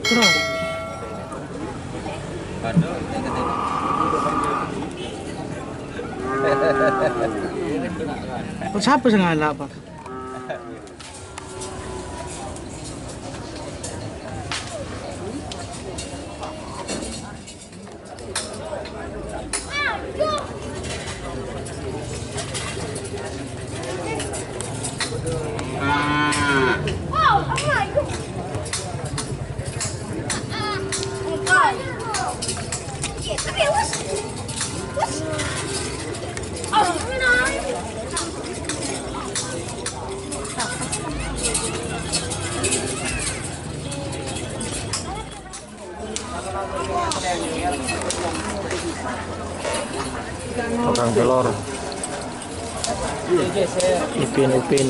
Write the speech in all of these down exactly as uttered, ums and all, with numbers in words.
Terus. Kok sapa sing ngala', Pak? Tukang telur. Ipin, Ipin.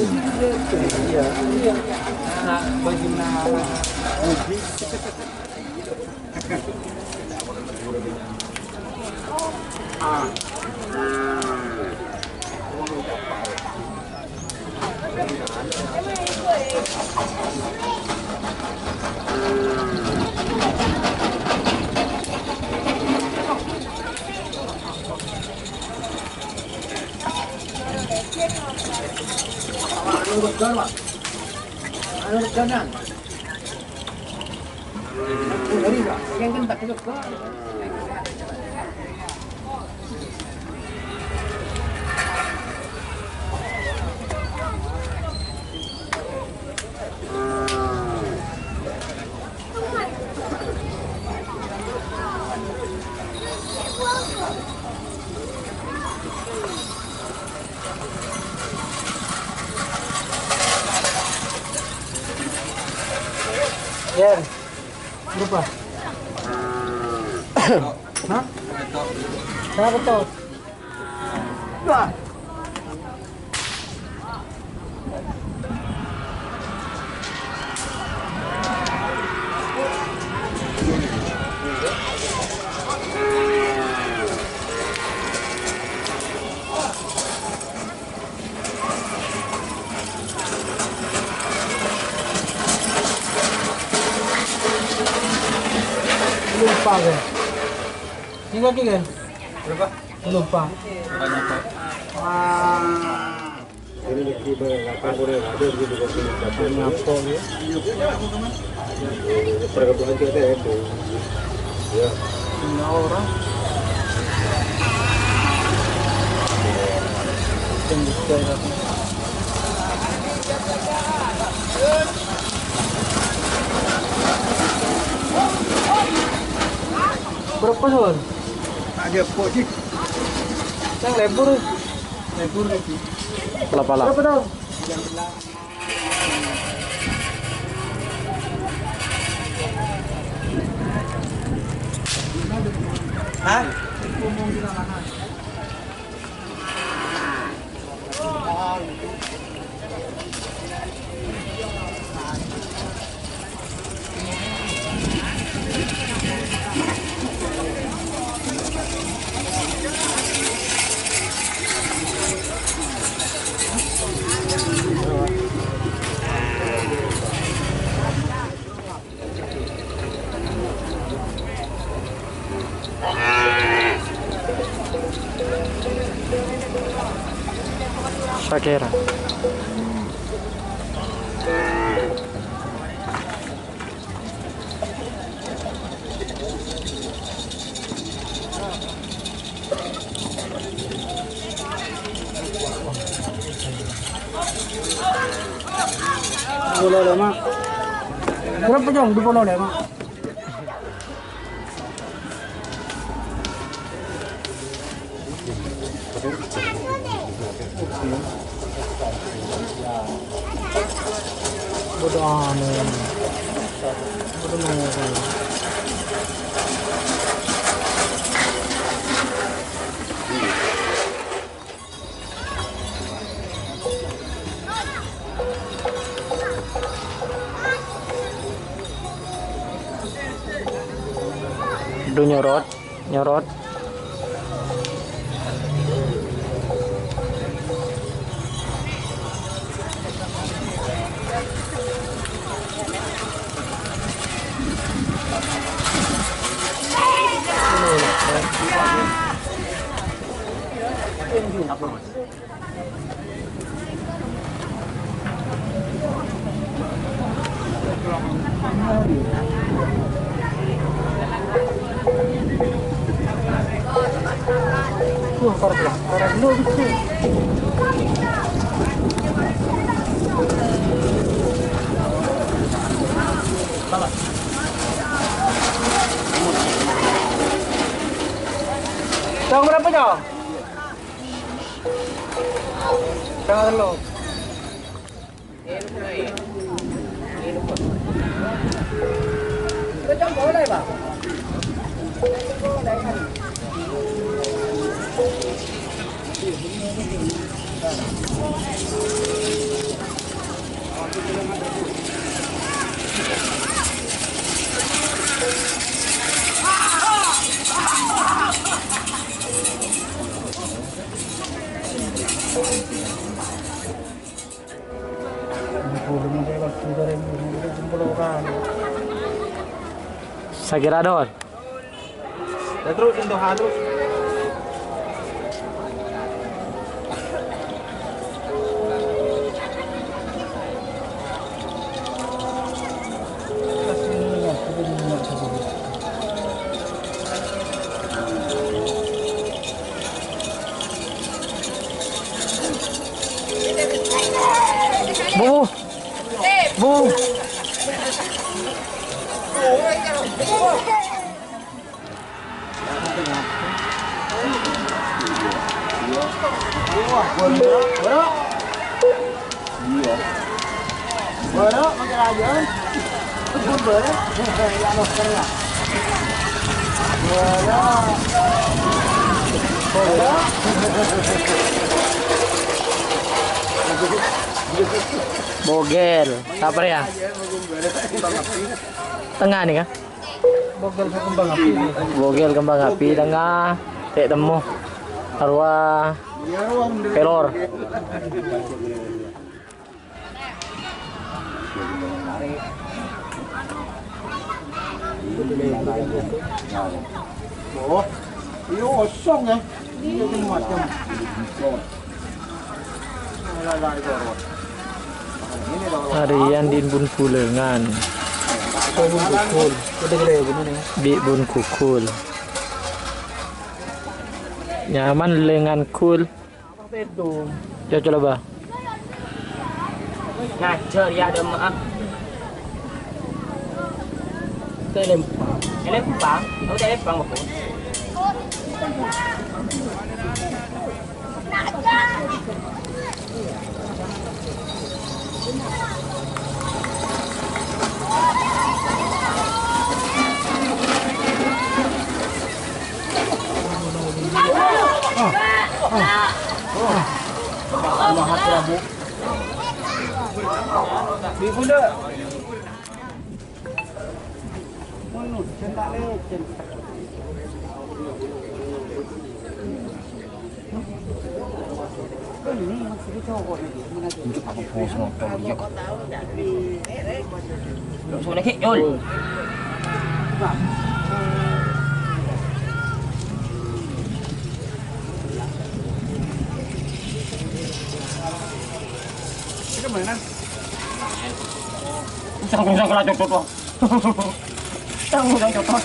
Yen, berapa? Hah? Kenapa tuh? Wah. Lupa, kan? Ini lagi, kan? Berapa? Lupa. Berapa nyampe? Wah. Nyapo, ya. Enggak orang. Berapa, Son? Ada apa sih? Yang lebur. Lebur lagi. Pala-pala. Berapa tahun? Hah? Sakera. Dupolo lèma'. Berapa, Jong? Dupolo lèma'. Bodoh amat. Bodoh amat. Aduh, nyorot, nyorot. Cong, berapa, Cong? Setengah tello. Sakèra, Dor? Ya, terus, sentuh, ha, terus. Bu. Bu. Bogel, sapa ya? Tengah nih, kan? Bogel kembang api. Bogel kembang api tengah, cè' temmo. Arwah pelor. Oh, iya kosong ya. Iya, macam. Arèya andi' Bun Ghulengan. Bun Ghughul. Bi' Bun Ghughul. Nyaman lengan ghul. Yo, coba. Ngajar ya, ada maaf. Ke Lempang. Ke Lempang? Aku dari Lempang, Bapak. Usah, usah, usah, cocok. Usah, usah, cocok.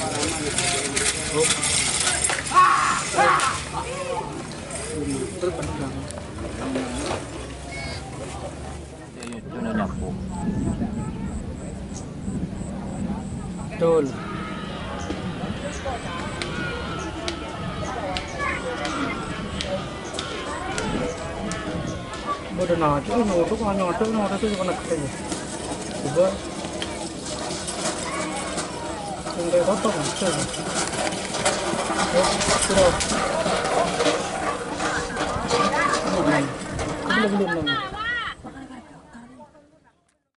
Betul. Bodo naco, nyotok, nyotok, nyotok, itu cuma ngetes. Coba. Sampai kotor, betul. Ya, sudah. Belum, belum, belum.